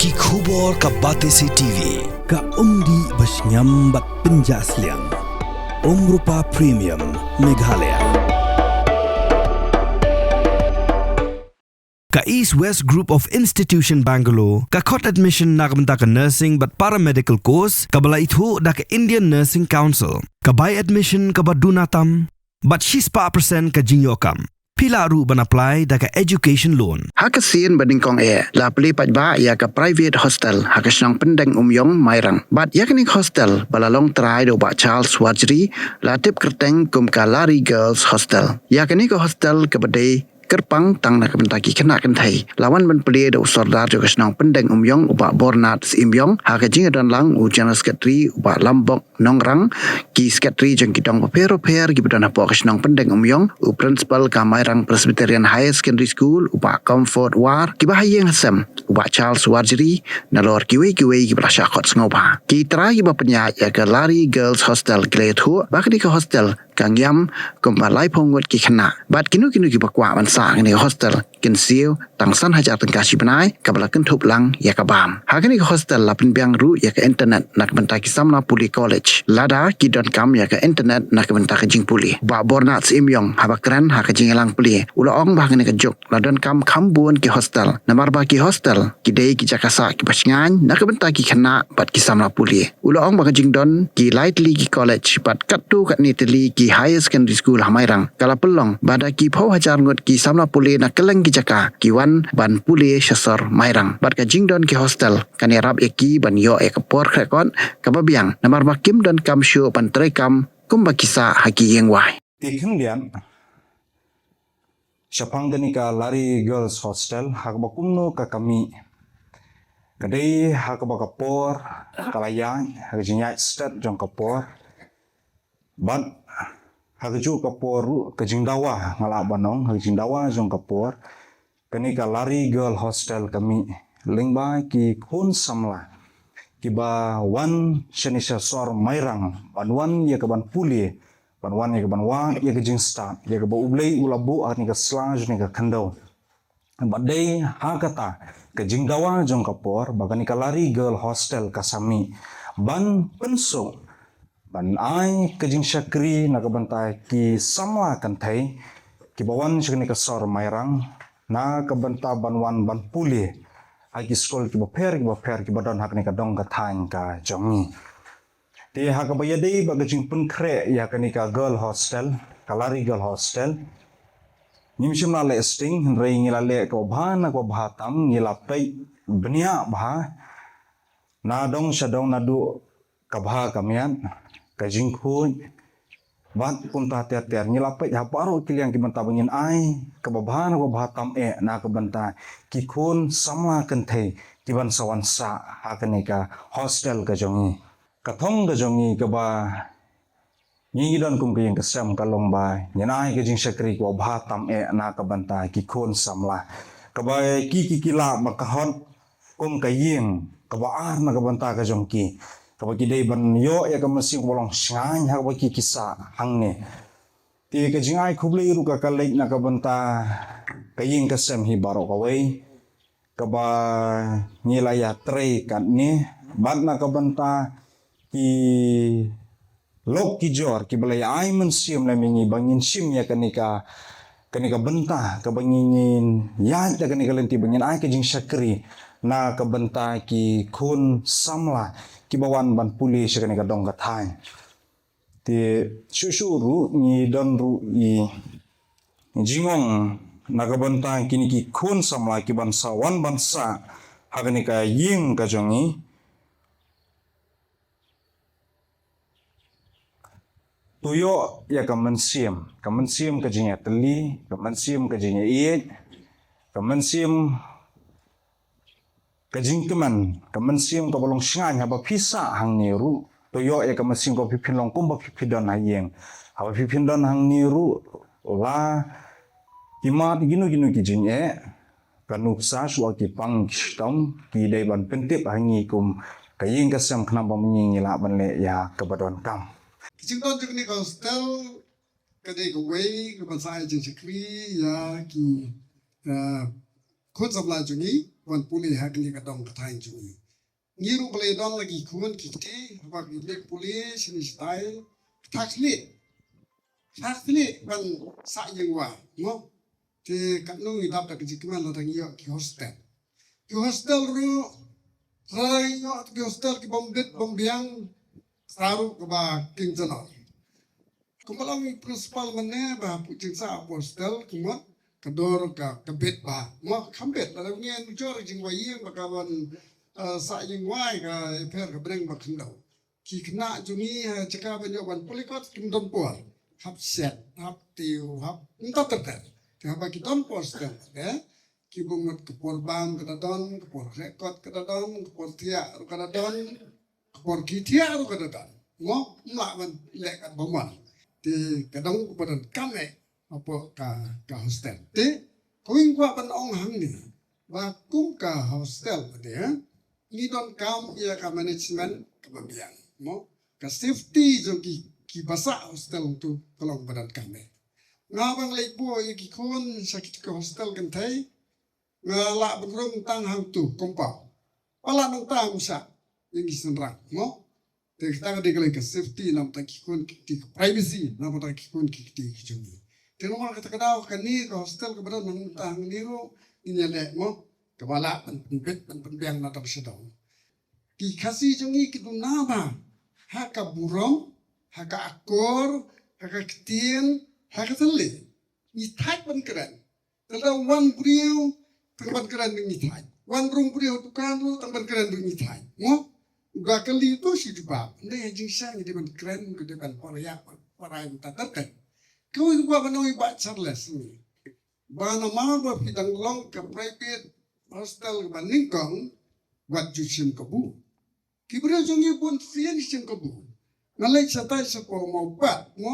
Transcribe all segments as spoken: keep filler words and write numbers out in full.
Ki khubor ka Batesi T V, ka umdih ba shngiam bad pynjah sliang. Umrupa Premium, Meghalaya. Ka East West Group of Institution Bangalore ka khot admission na ka bynta ka nursing bad paramedical course kaba la ithuh da ka Indian Nursing Council. Ka bai admission kaba duna tam bad shispah percent ka jingïoh kam. Phi lah ruh ban apply da ka education loan. Ha ka sien ba nyngkong eh, la plie paidbah ïa ka private hostel ha ka shnong Pyndengumiong, Mairang. Bad ïa kane ka hostel ba la long trai da u Bah Charles Warjri, la tip kyrteng kum ka Lari Girls Hostel. Ïa kane ka hostel kaba dei kyrpang tang na ka bynta ki khynnah kynthei, la wan ban plie da u Sordar jong ka shnong Pyndengumiong, u Bah Bornat Syiemiong, ha ka jingdon lang u General Secretary, u Bah Lambok Nongrang, ki secretary jong ki dong bapher bapher kiba don hapoh ka shnong Pyndengumiong, u principal ka Mairang Presbyterian Higher Secondary School, u Bah Comfort War, kiba ha ïing ha sem, u Bah Charles Warjri, nalor kiwei kiwei kiba la shah khot sngewbha. Ki trai kiba pynïaid ïa ka Lari Girls Hostel ki la ïathuh ba kane ka hostel ka ngiam kumba laiphew ngut ki khynnah. Bad kino kino kiba kwah ban sah ha kane ka hostel kin siew tang san hajar tyngka shi bnai, kaba la kynthup lang ïa ka bam. Ha kane ka hostel la pynbiang ruh ïa ka internet na ka bynta ki samla pule college, lada ki donkam ïa ka internet na ka bynta ka jingpule. Bah Bornat Syiemiong haba kren ha ka jingïalang plie, u la ong ba ha kane ka juk la donkam kham bun ki hostel, namar ba ki hostel ki dei ki jaka sah kiba shngaiñ na ka bynta ki khynnah bad ki samla pule. U la ong ba ka jingdon ki lai tylli ki college bad katto katne tylli ki higher secondary school ha Mairang ka la pynlong ba da ki phew hajar ngut ki samla pule na kylleng ki jaka ki wan ban pule sha sor Mairang. Bad ka jingdon ki hostel kan ïarap ïa ki ban ïoh ïa ka por khreh kot kaba biang, namar ba kim donkam shuh ban treikam kumba ki sah ha ki ïing wai. Te khyndiat, shaphang kane ka Lari Girls Hostel, ha kaba kumno ka ka mih. Ka dei ha kaba ka por ka la ïaid, ha ka jingïaid stet jong ka por. Bad ha kajuh ka por ruh, ka jingdawa, nga lah ban ong, ha ka jingdawa jong ka por, kane ka Lari Girl Hostel ka mih lyngba ki khun samla kiba wan shane sha sor Mairang ban wan ïa ka ban pule, ban wan ïa ka ban wad ïa ka jingstad ïa kaba U Blei u la buh ha kane ka sla jong kane ka khyndew. Bad dei ha kata ka jingdawa jong ka por ba kane ka Lari Girl Hostel ka sa mih ban pynsuk, ban ai ka jingshakri na ka bynta ki samla kynthei kiba wan sha kane ka sor Mairang na ka bynta ban wan ban pule ha ki skul kiba pher kiba pher kiba don ha kane ka dong ka thaiñ ka jong ngi. Te ha kaba ïadei bad ka jingpynkhreh ïa kane ka girl hostel, ka Lari Girl Hostel, ngim shym la leh sting, hynrei ngi la leh kaba bha na kaba bha tam, ngi la peit bniah bha na dong sha dong, naduh ka bha ka miat, ka jingkhuid, bad kumta ter ter. Ngi la peit ha baroh ki liang ki bynta ba ngin ai kaba bha na kaba bha tam eh na ka bynta ki khun samla kynthei kiban sa wan sah ha kane ka hostel ka jong ngi. Ka thong ka jong ngi kaba ngi ngi don kum ka ïing ka sem ka long ba ngin ai ka jingshakri kaba bha tam eh na ka bynta ki khun samla, kaba ki ki ki lah ba ka hot kum ka ïing kaba ar na ka bynta ka jong ki, kaba ki dei ban ïoh ïa ka mynsiem kaba long shngaiñ ha kaba ki ki sah hangne. Te ka jingai khublei ruh ka ka leit na ka bynta ka ïing ka sem hi baroh kawei kaba ngi la ïatrei katne, bad na ka bynta ki lok ki jor kiba la ïa ai mynsiem lem ïa ngi ba ngin shim ïa kane ka, kane ka bynta kaba ngi ngin ïaid da kane ka lynti ba ngin ai ka jingshakri na ka bynta ki khun samla kiba wan ban pule sha kane ka dong ka thaiñ. Te shuh shuh ruh ngi don ruh i jingong na ka bynta kine ki khun samla kiban sa wan ban sah ha kane ka ïing ka jong ngi. To ïoh ïa ka mynsiem, ka mynsiem ka jingïatylli, ka mynsiem ka jingïaieit, ka mynsiem ka jingkmen, ka mynsiem kaba long shngaiñ haba phi sah hangne ruh. To ïoh ïa ka mynsiem kaba phi phin long kumba phi phi don ha ïing. Haba phi phin don hangne ruh, la ki mad kino kino ki jingeh, ka nuksa shuwa ki pang ki shitom, ki dei ban pyntip ha ngi kum ka ïing ka sem khnang ba ma ngi ngi lah ban leh ïa kaba donkam. Ka jingdon jong kane ka hostel ka dei kawei kaban sa ai jingshakri ïa ki, eh, khun samla jong ngi. wan pule ha kane ka dong ka thaiñ jong ngi. Ngi ruh ba la don la ki khun ki kti, haba ki leit pule shane shatai, ka tha khlieh, tha khlieh ban sah ïing wai, mo. Te katno ngi dap da ka jingkmen lada ngi ïoh ki hostel. Ki hostel ruh, lada ngi ïoh ki hostel ki bym bit bym biang, sa ruh kaba king jalor. Kumba long i principal mynne ba hapoh jingsah hostel kumba ka dor ka, ka bit ba. Mo, kham bit, lada ngi ïa nujor jingwai ïing ba ka ban, eh, sah ïing wai ka ïapher ka bneng ba khyndew. Ki khynnah jong ngi ha jaka ban ïoh ban pule kot kim don por. Hap shet, hap tiew, hap kumta ter ter. Te haba ki don por hostel, eh? Ki bym mut ka por bam ka da don, ka por khreh kot ka da don, ka por thiah ruh ka da don, ka por ki thiah ruh ka da don. Mo, ym lah ban leh katba mon. Te ka dang ka ba donkam eh hapoh ka, ka hostel. Te kawei nga kwah ban ong hangne ba kum ka hostel ba dei, eh? Ngi donkam ïa ka management kaba biang, mo. Ka safety jong ki, kiba sah hostel tu ka long ba donkam eh. Nga ba nga leit buh ïa ki khun sha ki, ki hostel kynthei, nga lah ban rung tang hangtu compound. Ba lah nangta ngin shah ïa ngi shynrang, mo. Te kata ka dei ka lei ka safety, namar kata ki khun ki kti, ka privacy, namar kata ki khun ki kti ki jong ngi. Te namar kata ka daw kane ka hostel kaba don nangta hangne ruh ngin ïaleh, mo. Kaba lah ban pynbit ban pynbiang na dong sha dong. Ki Khasi jong ngi ki duna ba ha ka burom, ha ka akor, ha ka ktien, ha ka thylliej. Ngi thait ban kren. Te lada wan briew tang ban kren ruh ngi thait. Wan rung briew ha dukan ruh tang ban kren ruh ngi thait. Mo? Ba kali to shi jubab. Nda ïa jingshang ngi dei ban kren, ngi dei ban para ïa, para ïa mynta ter ter. Kawei ka kwah ban ong ïa i Bah Charles ngi. Ba namar ba phi dang long ka private hostel ba nyngkong, wat ju shim kabu. Ki briew jong ngi bun sien ki shim kabu. Nga leit shatai shapoh Mawpat, mo,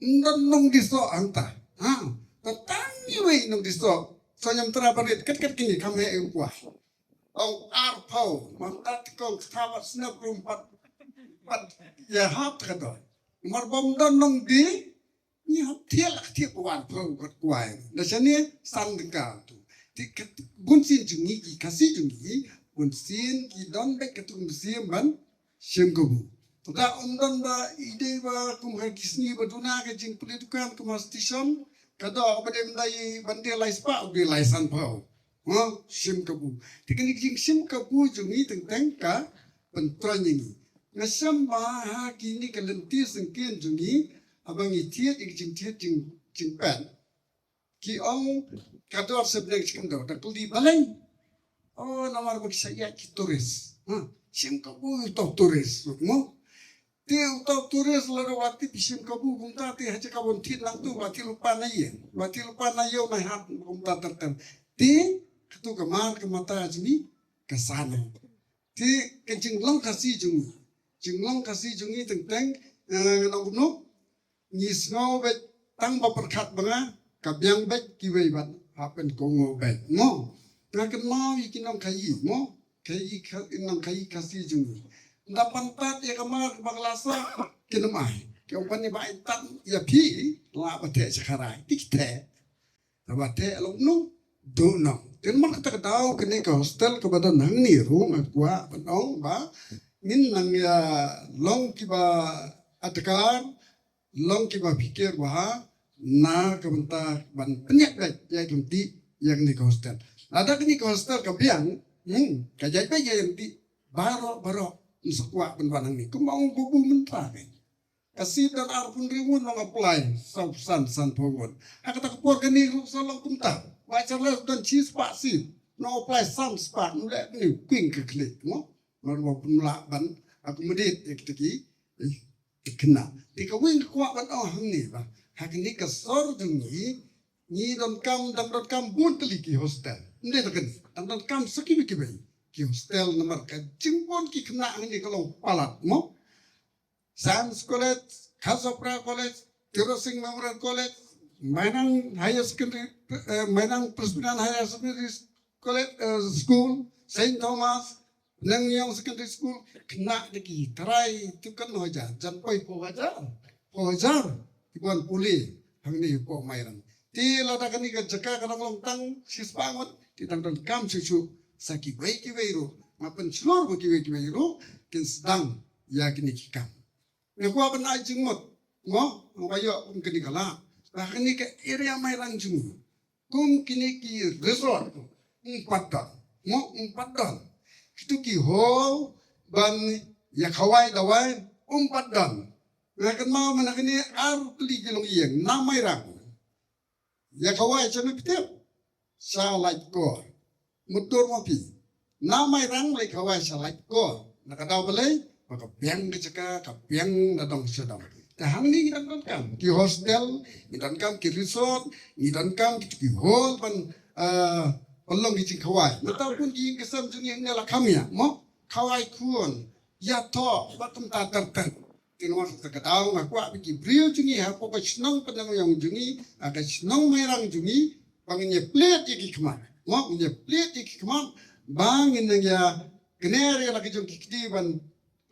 ym don nongdie soh hangta. Ha, tang iwei nongdie soh. Soh ñiamtra barit, kat kat kine kham heh u kwah. Ong arphew, mynta te kong kata ba sngap ruh pat, pat ïahap te ka don. Namar ba ym don nongdie, ngi hap thiah la ka thiah ba wan phew kat kwai. Da shane san tyngka tu. Te ka bun sien jong ngi ki Khasi jong ngi, bun sien ki don beit katu ka mynsiem ban shim kabu. Te da ym don ba i dei ba kum ha ki sngi ba duna ka jingpule dukan kum ha station, ka doh ba dei ban dei ban dei lai spah, u dei lai sanphew. Mo, shim kabu. Te kane ka jingshim kabu jong ngi teng teng ka pyntroiñ ïa ngi. Nga shem ba ha kine ka lynti syngkien jong ngi, haba ngi thied ïa ka jingthied jing, jingpeit, ki ong ka dor sha bneng sha khyndew, da kylli balei. Oh, namar ba ki shah ïaid ki tourist. Ha, shim kabu ïa uto u tourist, mo. Te uto u tourist lada wat tip shim kabu kumta te ha jaka ban thied nangtu, wat thied lypa na ïing, wat thied lypa na ïew na hap kumta ter ter. Te katu ka mar ka mata jong ngi ka sah noh. Te ka jinglong Khasi jong ngi, jinglong Khasi jong ngi teng teng, eh, ngan ong kumno, ngi sngew beit tang ba pyrkhat ba nga, ka biang beit kiwei ban hap ban kohnguh beit, mo. Nga kynmaw ïa ki nongkhaïi, mo, khaïi, kha-, nongkhaïi Khasi jong ngi. Nda pan tat ïa ka mar ba ka la sah, kin ym ai. Ki ong pan ïa ba ai tat ïa phi, lah ba theh sha kharai, te ki theh. Haba theh long kumno, duh noh. Te namar kata ka daw kane ka hostel kaba don hangne ruh nga kwah ban ong ba ngin nang ïa long kiba adkar, long kiba phikir bha na ka bynta ban pynïaid beit ïa ka lynti ïa kane ka hostel. Lada kane ka hostel ka biang, hmm, ka ïaid beit ïa ka lynti baroh baroh, ym sa kwah ban wan hangne. Kumba ong u babu mynta, ka seat don arphew hynriew ngut, nong apply saw san, sanphew ngut. Ha kata ka por kane ruh sa long kumta. Bah Charles, don shispah seat, nong apply san spah, nong leh bniu, kwing ka khlieh, mo. Namar ba ym lah ban accommodate ïa kita ki, eh, ki khynnah. Te kawei nga kwah ban ong hangne ba ha kane ka sor jong ngi, ngi donkam, dang donkam bun tylli ki hostel. Ym dei tang kane, dang donkam sa kiwei kiwei ki hostel namar ka jingbun ki khynnah hangne ka long palat, mo. Science College, Khasohpra College, Tiro Sing Memorial College, Mairang Higher Secondary, eh, Mairang Presbyterian Higher Secondary College, eh, School, Saint Thomas, Nongïalam Secondary School, khynnah da ki trai tu katno hajar, jan poi phew hajar, phew hajar ki wan pule hangne hapoh Mairang. Te lada kane ka jaka ka dang long tang shispah ngut, te dang donkam shuh shuh Sa kiwei kiwei ruh, nga pynshlur ba kiwei kiwei ruh kin sdang ïa kine ki kam. Nga kwah ban ai jingmut, mo, nga ba ïoh kum kane ka lad. Ba kane ka area Mairang jong ngi, kum kine ki resort, ym pat don, mo, ym pat don. Kitu ki hall ban ïa khawai dawai, ym pat don. Nga kynmaw mynta kine ar tylli ki longïing na Mairang. Ïa khawai sha Myntdu, sha Laitkor. Mutdur ma phi. Na Mairang leit khawai sha Laitkor. Na ka daw balei, ba ka biang ka jaka, ka biang na dong sha dong. Te hangne ngi dang donkam ki hostel, ngi donkam ki resort, ngi donkam ki, ki hall ban, ah, ban long ki jingkhawai. Mynta bun ki ïing ki sem jong ngi hangne la kham ïa, mo? Khawai khun, ïathoh, bad kumta ter ter. Te nga ong sa ka daw nga kwah ba ki briew jong ngi hapoh ka shnong Pyndengyong jong ngi, ha ka shnong Mairang jong ngi, ba ngin ïa plie ïa ki khmat. Mo, ngin ïa plie ïa ki khmat, ba ngin nang ïa kner ïa la ki jong ki kti ban,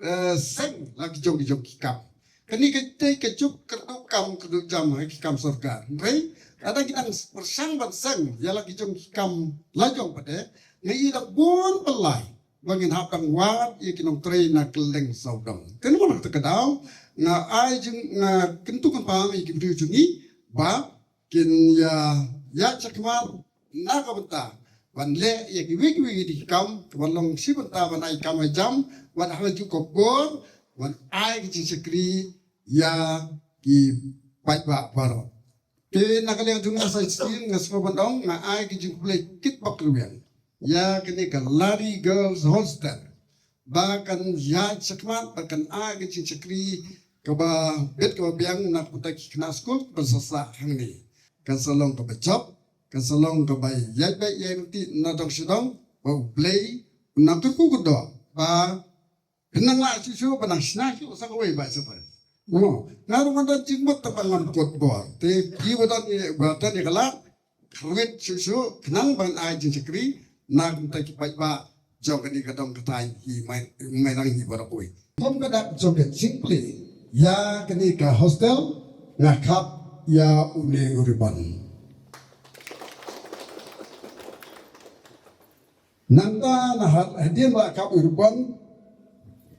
eh, seng la ki jong ki jong ki kam. Kane ka dei ka juk kyrduh kam kyrduh jam ha ki kam sorkar. Hynrei lada ki dang pyrshang ban seng ïa la ki jong ki kam la jong pat de, nga i da bun pynlait ba ngin hap ban wad ïa ki nongtrei na kylleng sawdong. Te namar kata ka daw nga ai jing, nga kyntu kynpam ïa ki briew jong ngi ba kin ïa, ïa shakmat na ka bynta ban leh ïa kiwei kiwei ki kam, ban long shi bynta ban ai kam ai jam, ban hap ju ka bor, ban ai ki jingshakri ïa ki paidbah baroh. Te na ka liang jong nga sa shisien nga sngewbha ban ong, nga ai ki jingkhublei kit bak rwiang ïa kane ka Lari Girls Hostel ba kan ïaid shakhmat, ba kan ai ki jingshakri kaba bit kaba biang na ka bynta ki khynnah skul ba sa sah hangne. Kan sa long kaba jop, kan sa long kaba ïaid beit ïaid ryntih na dong sha dong, ba U Blei un nang kyrkhu kyrdoh ba phin nang lah shuh shuh, ba nang shna shuh sa kawei ba shuh ba. Mo, nga ruh nga don jingmut tang ba ngam kut bor. Te phi ba don ïa, ba don ïa ka lad, kyrwit shuh shuh, khnang ban ai jingshakri na ka bynta ki paidbah jong kane ka dong ka thaiñ hi Mai, Mairang hi baroh kawei. Kum ka dak jong ka jingplie ïa kane ka hostel, nga khap ïa une u ribbon. Nangta na ha-, hadien ba khap u ribbon,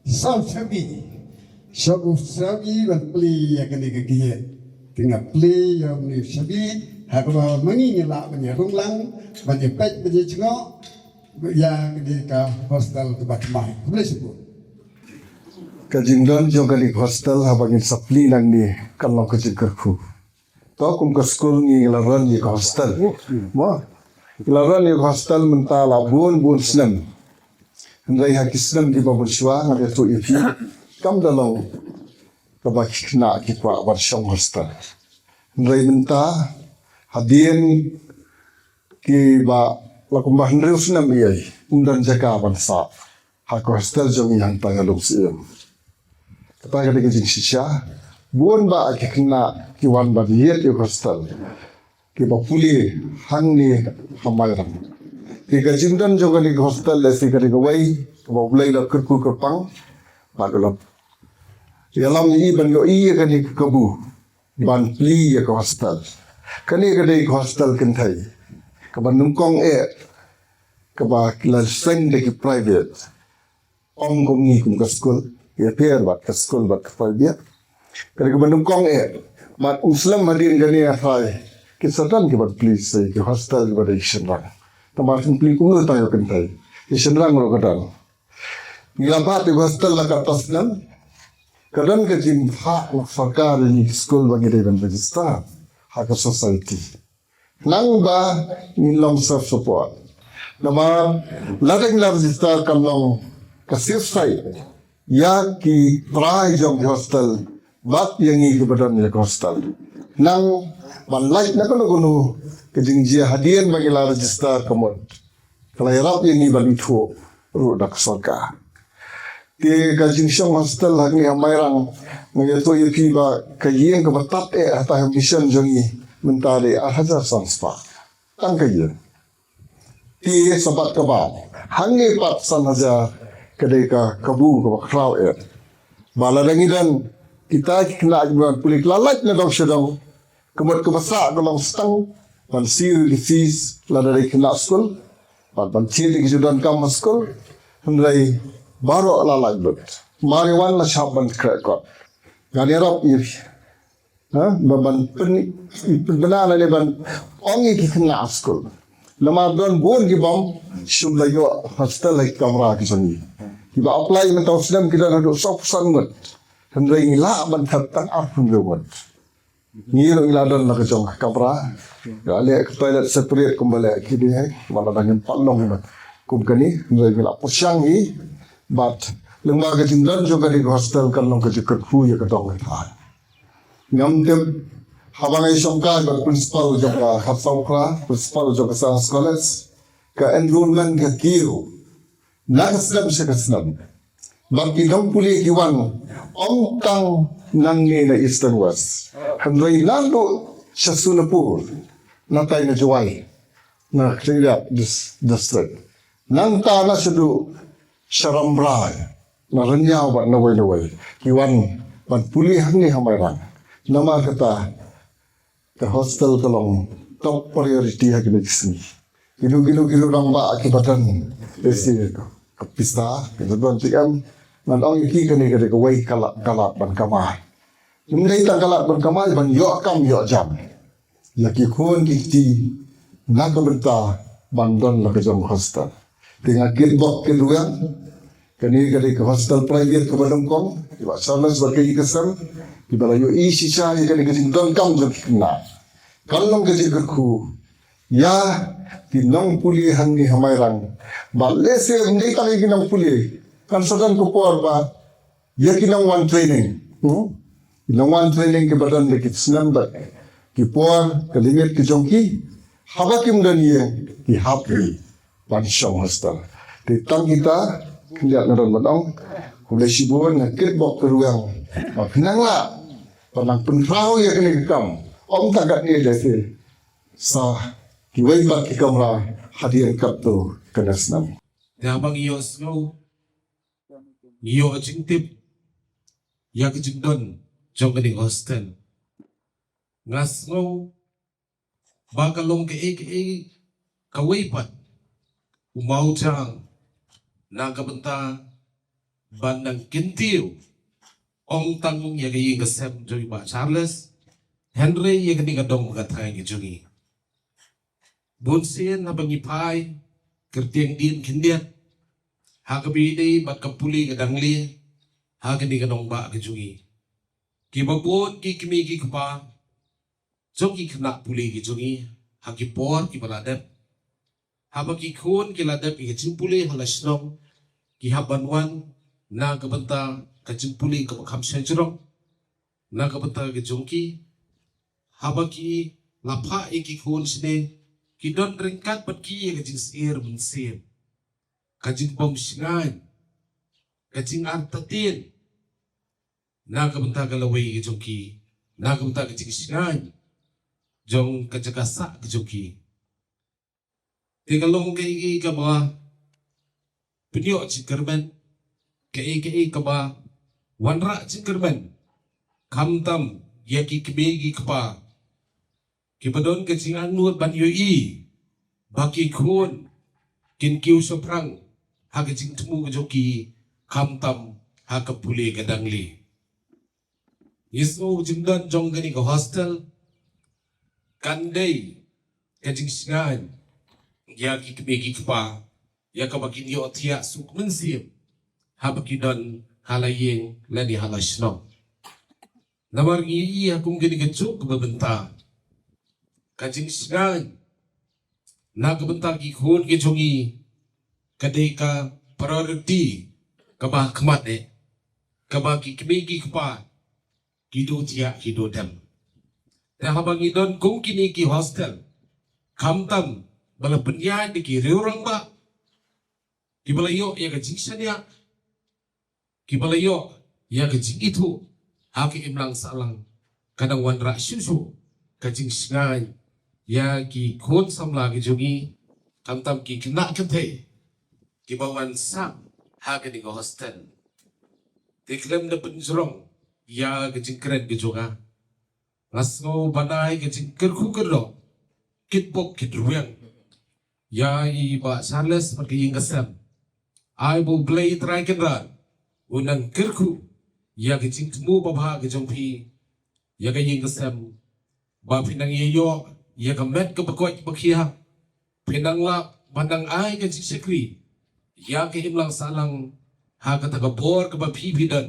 sa u shabi, sa u shabi ban plie ïa kane ka gate. Te nga plie ïa une u shabi, ha kaba ma ngi ngi lah ban ïa rung lang, ban ïa peit, ban ïa jngoh ïa kane ka hostel kaba thymmai. Khublei shibun. Ka jingdon jong kane ka hostel haba ngin sa plie nangne kan long ka jingkyrkhu. To kum ka skul ngi la run ïa ka hostel. Mo. Ngi la run ïa ka hostel mynta la bun bun snem. Hynrei ha ki snem kiba bun shuwa nga ïathuh ïa phi kam da long kaba ki khynnah ki kwah ban shong hostel. Hynrei mynta hadien kiba la kumba hynriew snem ïa ym don jaka ban sah ha ka hostel jong ngi hangta ha Lungsiem. Kata ka dei ka jingshisha. Bun ba ki khynnah ki wan ban ïeit ïa ka hostel, kiba pule hangne ha Mairang. Te ka jingdon jong kane ka hostel lehse ka dei kawei kaba U Blei u la kyrkhu kyrpang bad u la ïalam ïa i ban ïohi ïa kane ka kabu ban plie ïa ka hostel. Kane ka dei ka hostel kynthei kaba nyngkong eh, kaba la seng da ki private. Ym kum ngi kum ka skul, ïapher bad ka skul bad ka private. Ka dei kaba nyngkong eh, bad um slem hadien kane ha thaiñ kin sa don kiban plie sa ki hostel kiba dei ki shynrang. Namar kin plie kumno tang ïa u kynthei, ki shynrang ruh ka don. Ngi la bat ïa ka hostel la katto snem. Ka don ka jingphah na sorkar ïa ngi ki skul ba ngi dei ban register ha ka society. Nang ba ngin long self support. Namar lada ngi la register kan long ka safe side ïa ki trai jong ki hostel bad ïa ngi kiba don ïa ka hostel. Nang ban lait na kano kano ka jingjia hadien ba ngi la register ka mut ka la ïarap ïa ngi ban ithuh ruh da ka sorkar. Te ka jingshong hostel hangne ha Mairang, nga ïathuh ïa phi ba ka ïing kaba tad eh ha Mission jong ngi mynta dei ar hajar san spah. Tang ka ïing. Te sa bad kaba hangne pat san hajar ka dei ka kabu kaba khraw eh. Ba lada ngi don kita ki khynnah kiba pule ki la lait na dong sha dong, ka mut kaba sah ka long stang ban siew ki fees lada dei khynnah skul. Bad ban thied ïa ki jingdonkam ha skul, hynrei baroh la lait lut. Mar ïa wan la shah ban khreh kot. Ngan ïarap ïa phi. Ha? Ba ban pyn, pynbna lane ban ong ïa ki khynnah skul. Namar don bun ki bym shym la ïoh hostel ha ki kamra ki jong ngi. Kiba apply mynta u snem ki don haduh sawphew san ngut. Hynrei ngi lah ban thep tang arphew hynriew ngut. Ngi ruh ngi la don la ka jong ka kamra. Ka leh ka toilet separate kumba leh kine, ba la dang ngim pat long kum kane, hynrei ngi la pyrshang hi. Bad lyngba ka jingdon jong kane ka hostel kan long ka jingkyrkhu ïa ka dong ka thaiñ. Ngam tip, haba nga ïashongkai bad principal jong ka Kharsawphra, principal jong ka Science College, ka enrollment ka kiew na ka snem sha ka snem. Bad ki nongpule ki wan ym tang nangne na Eastern West, hynrei naduh sha Sonapur, natai na Jowai, na Khliehriat dis-, district. Nangta na shaduh sha Rambrai, na Rynniaw bad nawei nawei, ki wan ban pule hangne ha Mairang. Namar kata ka hostel ka long top priority ha kine ki sngi. Kino kino kino rangbah kiba don lehse ka pisa, kiba don T M, ngan ong ïa ki, kane ka dei kawei ka lad, ka lad ban kamai. Ym dei tang ka lad ban kamai, ban ïoh kam ïoh jam ïa ki khun ki kti na ka bynta ban don la ka jong hostel. Te nga kitbok kitrwiang, kane ka dei ka hostel private kaba nyngkong, i Bah Charles bad ka i ka sem, kiba la ïohi shisha ïa kane ka jingdonkam jong ki khynnah. Kan long ka jingkyrkhu ïa ki nongpule hangne ha Mairang. Bad lehse ym dei tang ïa ki nongpule, kan sa don ka por ba ïa ki nongwan training. Hmm? Ki nongwan training kiba don da ki snem bad ki por, ka limit ka jong ki. Haba kim don ïing, ki hap hi ban shong hostel. Te tang kita, khyndiat nga don ban ong, khublei shibun, nga kitbok kitrwiang ba phin nang lah ban nang pynpaw ïa kane ka kam. Ym tang katne, lehse sa kiwei pat ki kamra hadien katto katne snem. Te haba ngi ïohsngew, ngi ïoh jingtip ïa ka jingdon jong kane ka hostel, nga sngew ba ka long kaei kaei kawei pat u mawjang na ka bynta ban nang kyntiew, ym tang ïa ka ïing ka sem jong i Bah Charles, hynrei ïa kane ka dong ka thaiñ ka jong ngi. Bun sien haba ngi phai kyrteng dien khyndiat ha kaba ïadei bad ka pule ka dangle ha kane ka nongbah ka jong ngi, kiba bun ki kmie ki kpa jong ki khynnah pule ki jong ngi ha ki por kiba la dep, haba ki khun ki la dep ïa ka jingpule ha la shnong, ki hap ban wan na ka bynta ka jingpule kaba kham shajrong na ka bynta ka jong ki. Haba ki la phah ïa ki khun shane, ki don ryngkat bad ki ïa ka jingsyier mynsiem, ka jingbym shngaiñ, ka jingartatien na ka bynta ka lawei ka jong ki, na ka bynta ka jingshngaiñ jong ka jaka sah ka jong ki. Te ka long kaei kaei kaba pynïoh jingkyrmen, kaei kaei kaba wanrah jingkyrmen, khamtam ïa ki kmie ki kpa kiba don ka jingangnud ban ïohi ba ki khun kin kiew shaphrang ha ka jingthmu ka jong ki, khamtam ha ka pule ka dangle. Ngi sngew ka jingdon jong kane ka hostel kan dei ka jingshngaiñ ïa ki kmie ki kpa, ïa kaba kin ïohthiah suk mynsiem haba ki don ha la ïing lane ha la shnong. Namar ngi ïohi ha kum kane ka juk kaba mynta, ka jingshngaiñ na ka bynta ki khun ki jong ngi ka dei ka priority kaba ha khmat eh, kaba ki kmie ki kpa ki duh thiah ki duh dem. Te haba ngi don kum kine ki hostel, khamtam ba la pynïaid da ki riew rangbah, kiba la ïoh ïa ka jingshaniah, kiba la ïoh ïa ka jingithuh ha ka imlang sahlang, ka dang wanrah shuh shuh ka jingshngaiñ ïa ki khun samla ki jong ngi, khamtam ki khynnah kynthei kiba wan sah ha kane ka hostel. Te khlem da pynjrong ïa ka jingkren ka jong nga, nga sngew ban ai ka jingkyrkhu kyrdoh, kitbok kitrwiang Ïa i Bah Charles bad ka ïing ka sem. Ai ba U Blei Trai Kynrad un nang kyrkhu ïa ka jingthmu babha ka jong phi ïa ka ïing ka sem, ba phi nang ïa ïoh ïa ka met ka bakoit bakhiah, phi nang lah ba nang ai ka jingshakri ïa ka imlang sahlang ha kata ka bor kaba phi phi don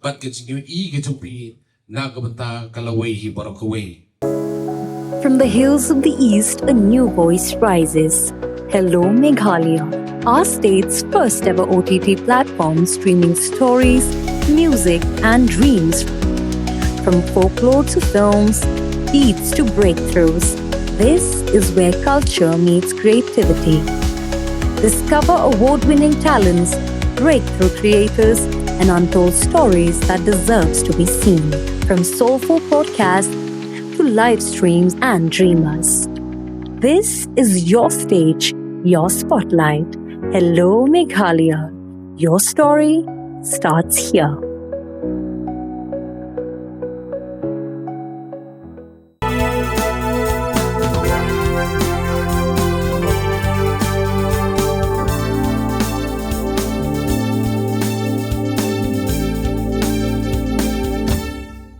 bad ka jingïohi ka jong phi na ka bynta ka lawei hi baroh kawei. From the hills of the East, a new voice rises. Hello, Meghalaya, our state's first ever O T T platform streaming stories, music, and dreams. From folklore to films, beats to breakthroughs, this is where culture meets creativity. Discover award winning talents, breakthrough creators, and untold stories that deserves to be seen. From soulful podcasts to live streams and dreamers. This is your stage, your spotlight. Hello, Meghalaya. Your story starts here.